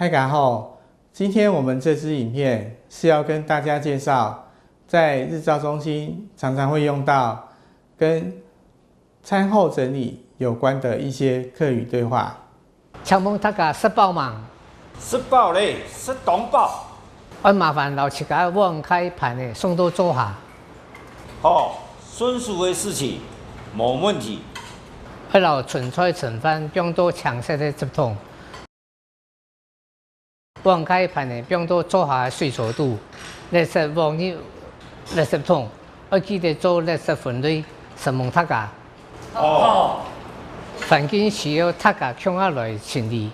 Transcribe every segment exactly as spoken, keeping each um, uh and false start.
大家好，今天我们这支影片是要跟大家介绍，在日照中心常常会用到跟餐后整理有关的一些客语对话。请问大家食饱吗？食饱咧，食當饱。愛麻煩摎自家碗筷盤仔送到灶下。好，順手个事情，無問題。愛摎剩菜剩飯放到青色个紙桶。碗筷盤仔放到灶下个水槽肚，垃圾放入垃圾桶，愛記得做垃圾分類，承蒙大家。好，環境需要大家共下來清理，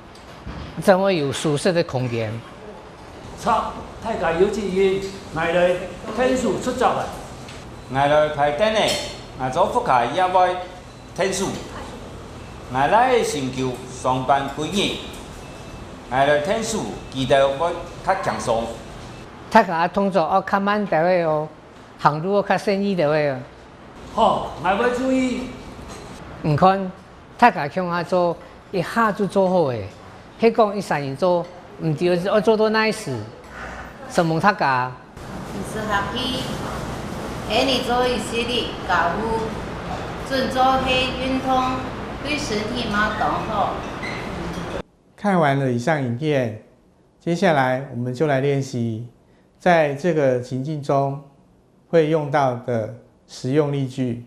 正會有舒適个空間。著，大家有責任，𠊎來𢯭手出汁啊。𠊎來排凳仔，𠊎做屋下也會𢯭手。𠊎倈仔辛苦上班歸日，𠊎來𢯭手，佢兜會較輕鬆。大家動作愛較慢兜仔哦，行路愛較細義兜仔哦。好，𠊎會注意。你看，大家共下做，一下就做好咧。係講一儕人做，毋知愛做到哪時。承蒙大家。 Misehak i, 𠊎等做一息仔家務，準做係運動，對身體嘛當好。看完了以上影片，接下来我们就来练习在这个情境中会用到的实用例句。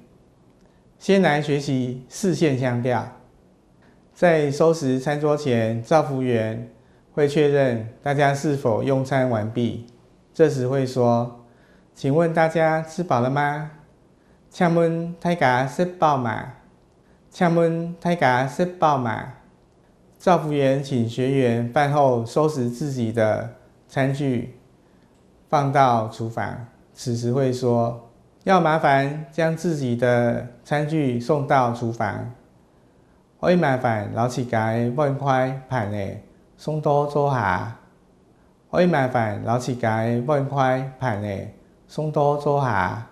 先来学习四县腔调。在收拾餐桌前，照服员会确认大家是否用餐完毕，这时会说：“请问大家吃饱了吗？请问大家食饱吗？请问大家食饱吗？”照服员请学员饭后收拾自己的餐具，放到厨房。此时会说：“要麻烦将自己的餐具送到厨房。”愛麻煩摎自家个碗筷盤仔送到灶下。愛麻煩摎自家个碗筷盤仔送到灶下。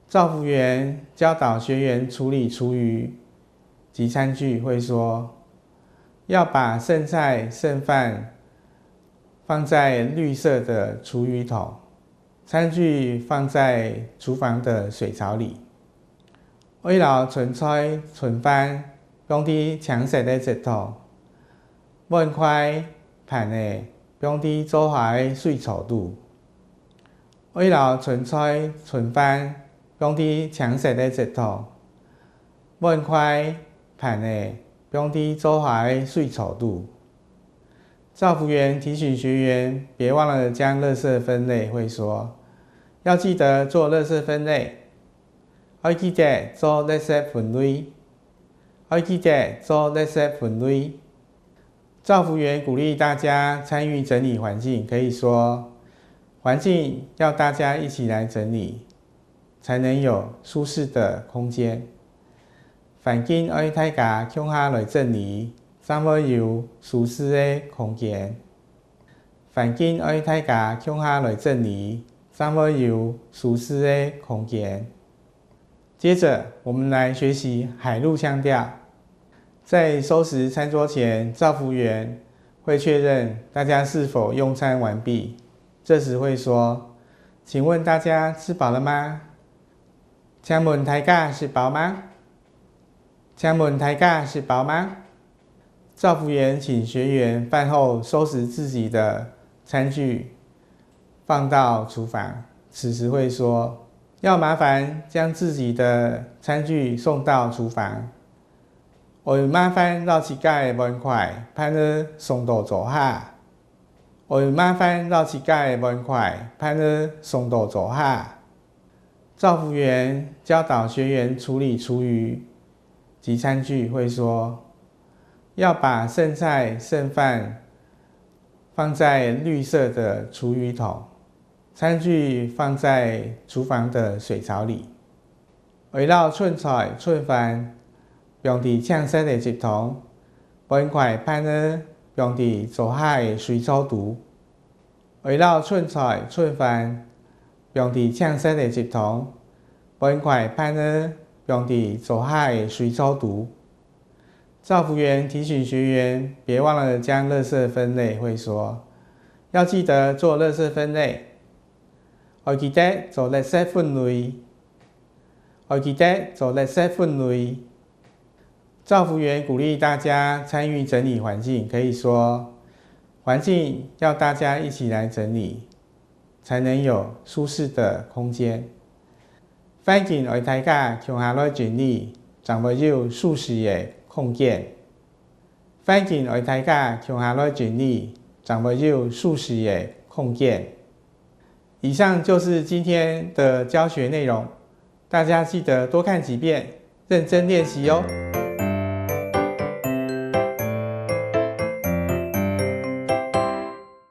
照服员教导学员处理厨余及餐具会说：“要把剩菜剩饭放在绿色的厨余桶，餐具放在厨房的水槽里。”愛摎剩菜剩飯放在青色个紙桶，碗筷盤仔放在灶下个水槽肚。愛摎剩菜剩飯放在青色个紙桶，碗筷盤仔放在灶下个水槽肚。照服员提醒学员别忘了将垃圾分类，会说：“要记得做垃圾分类。”爱记得做垃圾分类。爱记得做垃圾分类。照服员鼓励大家参与整理环境，可以说：“环境要大家一起来整理，才能有舒适的空间。”环境爱大家共下来整理，正会有舒适个空间。 环境爱大家共下来整理，正会有舒适个空间。接着，我们来学习海陆腔调。在收拾餐桌前，照服员会确认大家是否用餐完毕，这时会说：“请问大家吃饱了吗？请问大家食饱吗？请问大家食饱吗？”照服员请学员饭后收拾自己的餐具，放到厨房。此时会说：“要麻烦将自己的餐具送到厨房。”爱麻烦摎自家个碗筷盘仔送到灶下。 爱麻烦摎自家个碗筷盘仔送到灶下。照服员教导学员处理厨余及餐具会说：“要把剩菜剩饭放在绿色的厨余桶，餐具放在厨房的水槽里。” 爱摎剩菜剩饭放在青色个纸桶，碗筷盘仔放在灶下个水槽肚。爱摎剩菜剩饭放在青色个纸桶，碗筷盘仔放在灶下个水槽肚。照服員提醒学员，别忘了将垃圾分类。会说，要记得做垃圾分类。愛記得做垃圾分类。愛记得做垃圾分类。照服员鼓励大家参与整理环境，可以说，环境要大家一起来整理，才能有舒适的空间。环境愛大家共下來整理，正會有舒适个空间。环境愛大家共下來整理，正會有舒适个空间。以上就是今天的教学内容，大家记得多看几遍，认真练习哦。